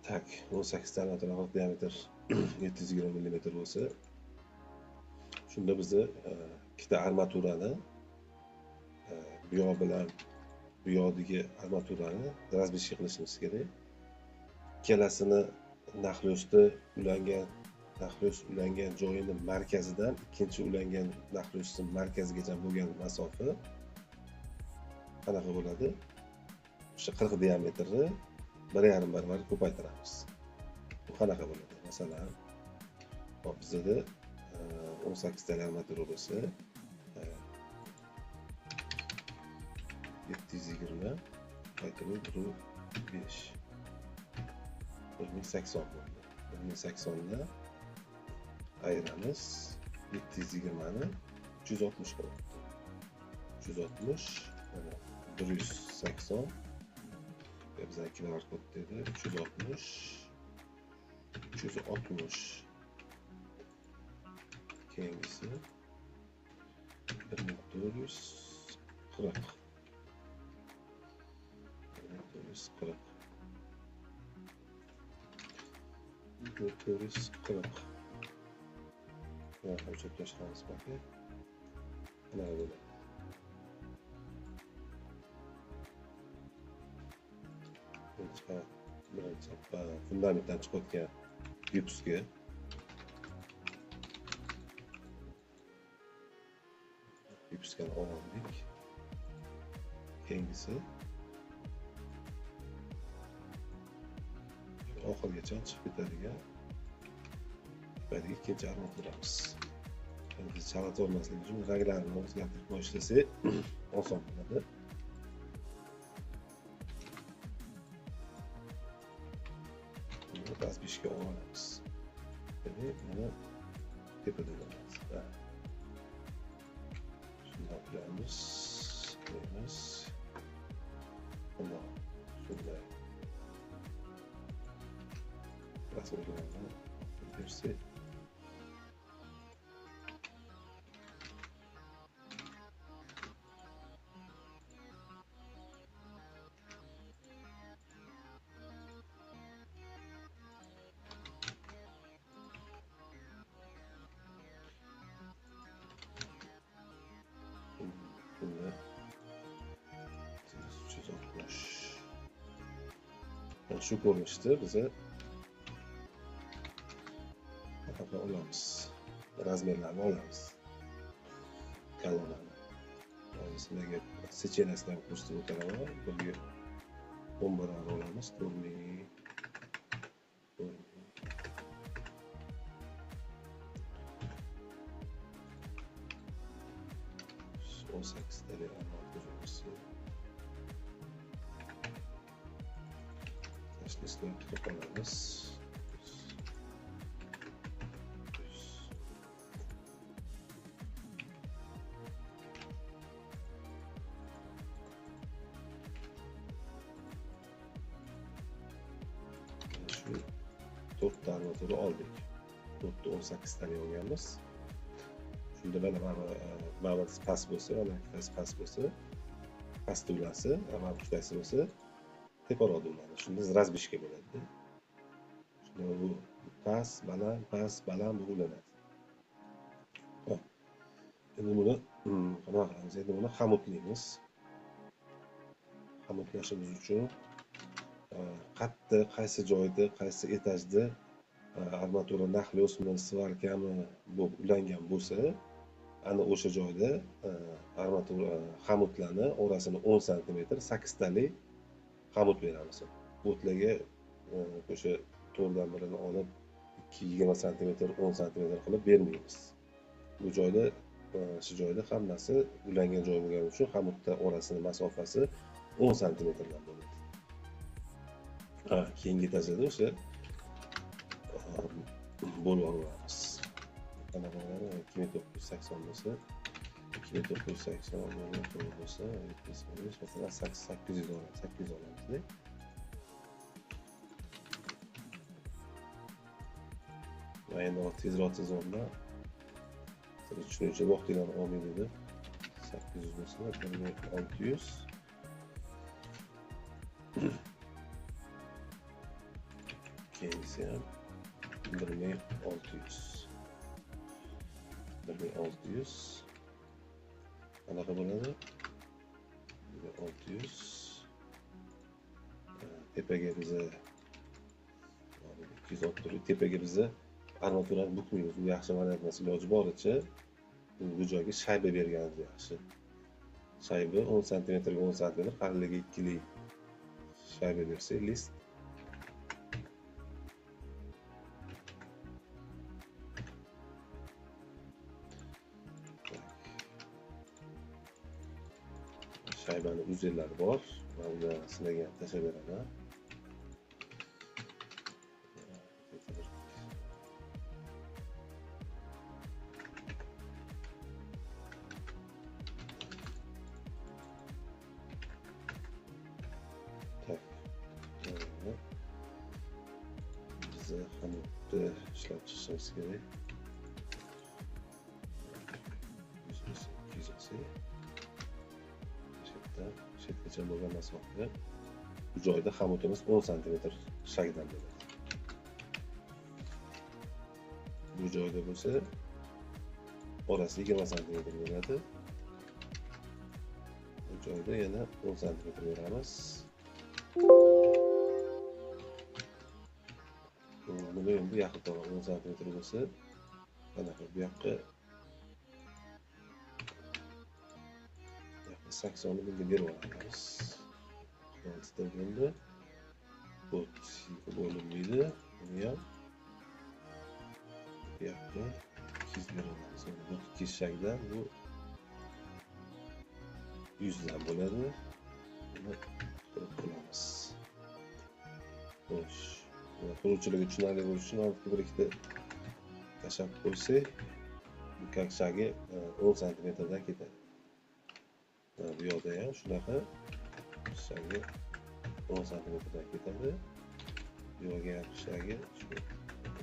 Tak, 18 ta armatura 40 diametr 720 mm bo'lsa, shunda bizni ikkita armaturani bu yoq bilan bu yoqdagi armaturani razbeshka qilishimiz kerak. Ikkalasini naxlyo'sda ulangan, naxlyo's ulangan joyini markazidan ikkinchi ulangan naxlyo'sning markazigacha bo'lgan masofa qanaqa bo'ladi? O'sha 40 diametrni 1,5 barobar ko'paytiramiz. Bu qanaqa bo'ladi? Masalan, hop, bizda 18 ta armatura bo'lsa, 720 ko'paytirib 1.5 1080 bo'ldi. 1080 ni ayiramiz 720 ni 360 bo'ladi. 360 mana 180 bizdan 2 barobar ko'p dedi. 360 360 keyingisi 1440 1440 1440 o'chirib tashlaymiz balki. Qanaqa bo'ladi? Birinchi fundamentdan chiqayotgan gipsga gipsga oldik. Keyingisi oxirigacha chiqib ketadigan tepadagi ikkinchi armaturamiz. Endi chalg'itib olmaslik uchun ranglarini o'zgartirib ishlasak oson bo'ladi. Razbeshka olamiz. Demak, buni tepada olamiz. Shunday qilamiz. Qo'yamiz. Shunday. Rasmlarni bersak. Bunda 360. Yani shu ko'rinishda biza olamiz. Razmerlarni olamiz. Kolonnani. Hozir sizlarga sechenasini ham ko'rsatib o'taman. Birga 10 barobar olamiz. 4000 18 tali armaturamiz. Tashlashni qilib olamiz. Shu 4 ta armatura oldik. 4 ta 18 tali olganmiz. Shunda mana mana past bo'lsa, mana ikkitasi past bo'lsa, pastda ulansa, mana ikkitasi bo'lsa, teparoqda ulanadi. Shunda razbeshka bo'ladi. Shunda bu past, baland, past, baland bu ulanadi. Xo'p. Endi buni qanaqa qilamiz? Endi buni xamutlaymiz. Xamutlashimiz uchun qayerda, qaysi joyda, qaysi etajda armatura naxlyosmi, svarkami bo'lib ulangan bo'lsa, ana o'sha joyda armatura xamutlarni orasini 10 sm 8 tali xamut beramiz. O'tlarga o'sha to'rdan birini olib 20 cm 10 cm qilib bermaymiz. Bu joyda shu joyda hammasi ulangan joy bo'lgani uchun xamutda orasini masofasi 10 cm dan bo'ladi. Keyingi etajda o'sha bo'lib olamiz. Qanaqa bo'ladi? 2980 bo'lsa, 2980 bo'lsa, masalan 800 olamiz, 800 olamiz. Va endi tezroq tezroqda shuning uchun vaqtinglarni olmaydi deb 800 bo'lsa, 1600. Keyingisi ham 1600. 1600 qanaqa bo'ladi? 1600 tepaga biza 260 tepaga biza armaturani bukmaymiz. Bu yaxshi variant emas. Iloji boricha bu joyga shayba berganimiz yaxshi. Shayba 10 santimetrga 10 santimetr qalinligi 2lik shayba bersak, list shaybani uzellari bor. Men uni sizlarga ham tashlab beraman. Tak. Biz xamutni ishlab chiqishimiz kerak. Chetgacha bo'lgan masofa bu joyda xamutimiz 10 santimetr shakdan bo'ladi. Bu joyda bo'lsa orasi 20 santimetr bo'ladi. Bu joyda yana 10 santimetr beramiz. Buni endi yaqin tomon 10 santimetr bo'lsa, qanaqa bu yoqqa 80 bunga berib olamiz. 6ta bo'ldi. Bu bo'linmaydi. Buni ham bu yoqqa 200 berib olamiz. Bu 200 shakdan bu 100 dan bo'ladi. Buni qilib qo'yamiz. Xo'sh, quruvchilarga tushunarli bo'lishi uchun bir ikkita tashlab qo'ysak, bu shagi 10 santimetrdan ketadi. Bu yoqda ham shunaqa shagi 10 santimetrdan ketadi. Bu yoqga ham shagi shu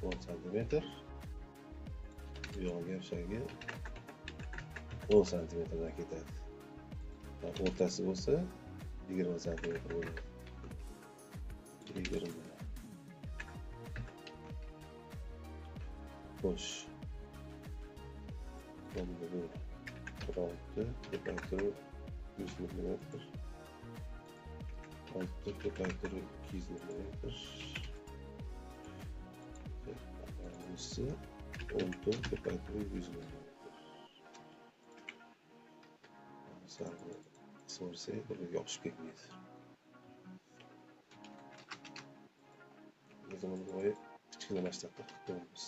10 santimetr. Bu yoqga ham shagi 10 santimetrdan ketadi. O'rtasi bo'lsa 20 santimetr bo'ladi. 20. Xo'sh. Endi bu 6 ko'paytirib 100 millimetr, 6 ko'paytirib 200 millimetr, bunisi 14 ko'paytirib 100 millimetr. Sal qisib birga yopishib ketmaydi. Biz buni boya kichkina masshtabda qilib qo'yamiz.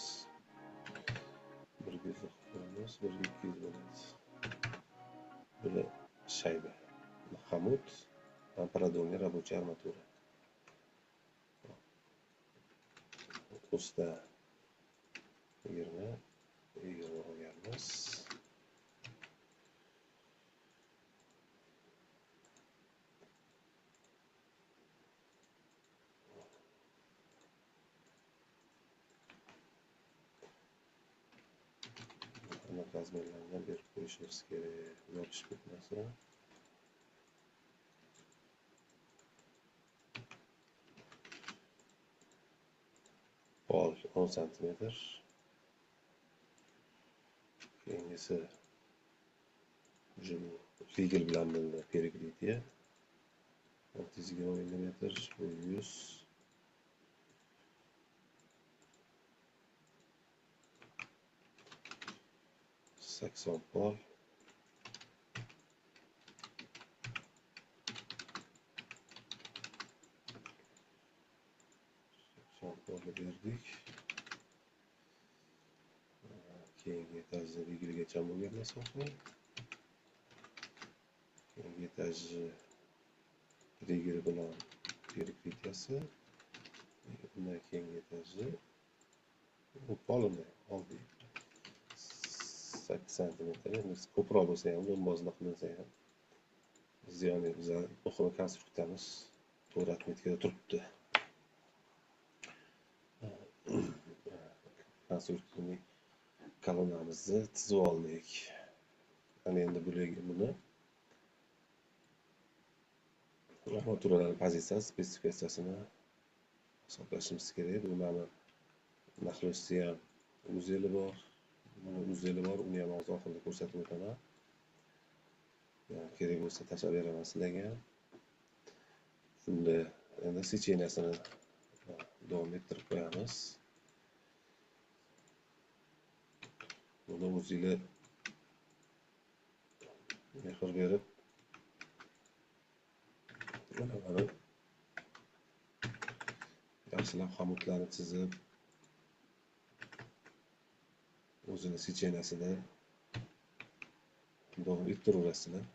100 qilib qo'yamiz, 1 200 bo'ladi. Buni shayba, xamut, продольный рабочая armatura. Usta 20 20 olganmiz. Razmerlardan berib qo'yishimiz kerak, yopishib ketmasa. Pol 10 santimetr. Keyingisi rigel bilan bo'ldi перекрытие 620 millimetr, bu 100. 80 pol. Berdik. Keyingi etajda rigelgacha bo'lgan masofa. Keyingi etaji rigel bilan перекрытияsi. Undan keyingi etaji bu polini oldik. 8 santimetr. Endi ko'proq bo'lsa ham, lombozda qilinsa ham ziyoni yo'q. Biz muhimi konstruksiyamiz to'g'ri отметкада turibdi. Konstruksiyaning kolonnamizni tizib oldik. Ana endi buni armaturalarning pozitsiyasi, spesifikatsiyasini Hisoblashimiz kerak. Bu mana нахлёст i ham узел i bor, buni узел i bor, uni ham hozir oxirida ko'rsatib o'taman. Kerak bo'lsa tashlab beraman sizlarga. Shunda endi сечения sini davom ettirib qo'yamiz. Buni o'zinglar mehr berib mana yaxshilab xomutlarni chizib o'zini сечения sida davom ettiraverasizlar.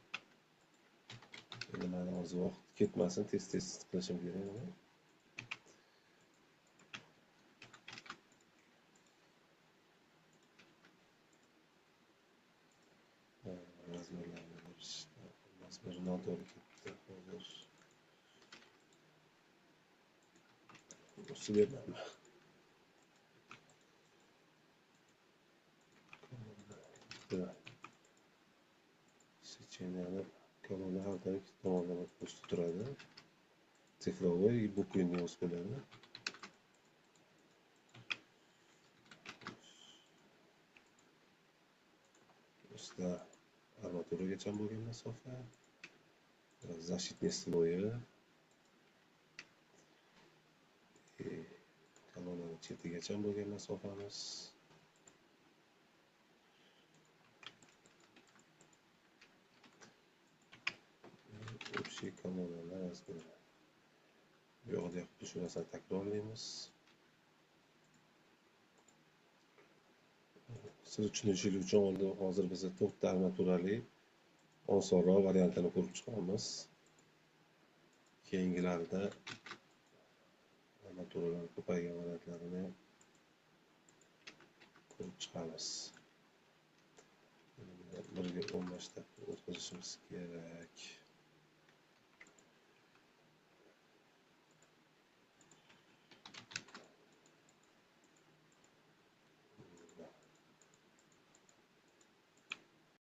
Endi mana hozir vaqt ketmasin, tez-tez qilishim kerak buni. Razmerlarni razmeri noto'g'ri ketdi hozir. Ustiga сечения ni kolonna har doim ikki tomonlama o'sib turadi. Цифровой буквенный o'sib bo'ladi. Ustida armaturagacha bo'lgan masofa, защитный слой i, kolonnaning chetigacha bo'lgan masofamiz. Общий kolonnalar razmeri. Bu yoqda xuddi shu narsani takrorlaymiz. Siz tushunishingiz uchun oldin hozir biz to'rtta armaturali osonroq variantini ko'rib chiqamiz. Keyingilarida armaturalar ko'paygan variantlarini ko'rib chiqamiz. Birga 10 masshtabda o'tkazishimiz kerak.